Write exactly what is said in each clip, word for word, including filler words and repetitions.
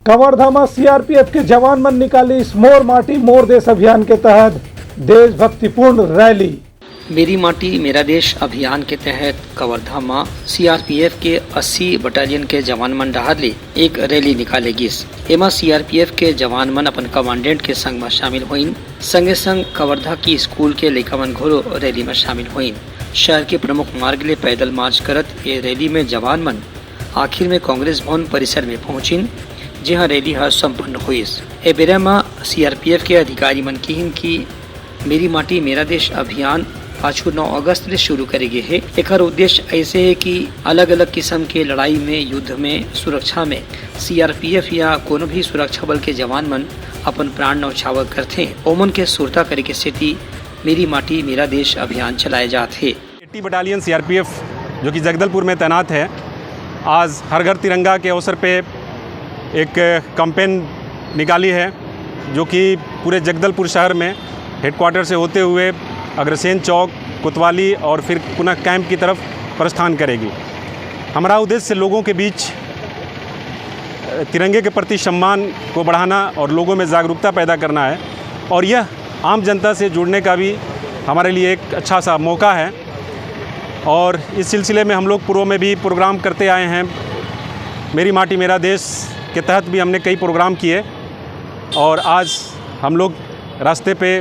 कवर्धा म सीआरपीएफ के जवान मन निकालिस मोर माटी मोर देश अभियान के तहत देशभक्तिपूर्ण रैली। मेरी माटी मेरा देश अभियान के तहत कवर्धा म सीआरपीएफ के अस्सी बटालियन के जवान मन डहार ले एक रैली निकाले गिस। एमा सीआरपीएफ के जवान मन अपन कमांडेंट के संग म शामिल होइन। संगे संग कवर्धा की स्कूल के लइका मन घलो रैली म शामिल होइन। शहर के प्रमुख मार्ग ले पैदल मार्च करत ये रैली में जवान मन आखिर में कांग्रेस भवन परिसर में पहुंचिन, जिहां रैली ह संपन्न होइस। ए बेरा म सीआरपीएफ के अधिकारी मन किहिन कि मेरी माटी मेरा देश अभियान पाछू नौ अगस्त ले शुरू करे गे हे। एकर उद्देश्य ऐसे हे कि अलग-अलग किस्म के लड़ाई में, युद्ध में, सुरक्षा में सीआरपीएफ या कोनो भी सुरक्षा बल के जवान मन अपन प्राण न्यौछावर करथे, ओमन के सुरता करे के सेती मेरी माटी मेरा देश अभियान चलाए जात हे। एट्टी बटालियन सीआरपीएफ, जो कि जगदलपुर में तैनात है, आज हर घर तिरंगा के अवसर पे एक कैंपेन निकाली है, जो कि पूरे जगदलपुर शहर में हेडक्वार्टर से होते हुए अग्रसेन चौक, कोतवाली और फिर पुनः कैंप की तरफ प्रस्थान करेगी। हमारा उद्देश्य लोगों के बीच तिरंगे के प्रति सम्मान को बढ़ाना और लोगों में जागरूकता पैदा करना है। और यह आम जनता से जुड़ने का भी हमारे लिए एक अच्छा सा मौका है। और इस सिलसिले में हम लोग पूर्व में भी प्रोग्राम करते आए हैं। मेरी माटी मेरा देश के तहत भी हमने कई प्रोग्राम किए और आज हम लोग रास्ते पे,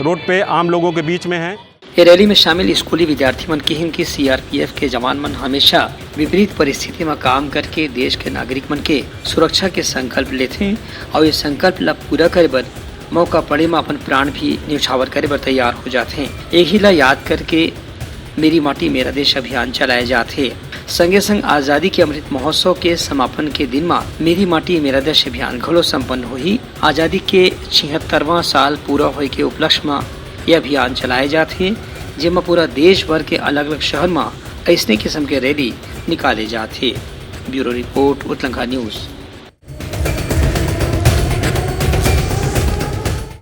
रोड पे आम लोगों के बीच में हैं। ये रैली में शामिल स्कूली विद्यार्थी मन किहिन कि सीआरपीएफ के जवान मन हमेशा विपरीत परिस्थिति म काम करके देश के नागरिक मन के सुरक्षा के संकल्प लेथे अउ ये संकल्प ला पूरा करे बर मौका पड़े म अपन प्राण भी न्यौछावर करे बर तैयार हो जाथे। यही ला याद करके मेरी माटी मेरा देश अभियान चलाए जात हे। संगे संग आजादी के अमृत महोत्सव के समापन के दिन म मेरी माटी मेरा देश अभियान घलो संपन्न होही। आजादी के छिहत्तरवां साल पूरा होए के उपलक्ष्य म ये अभियान चलाए जात हे, जेमा पूरा देश भर के अलग-अलग शहर म अइसने किस्म के रैली निकाले जात हे। ब्यूरो रिपोर्ट, उतलंघा न्यूज़।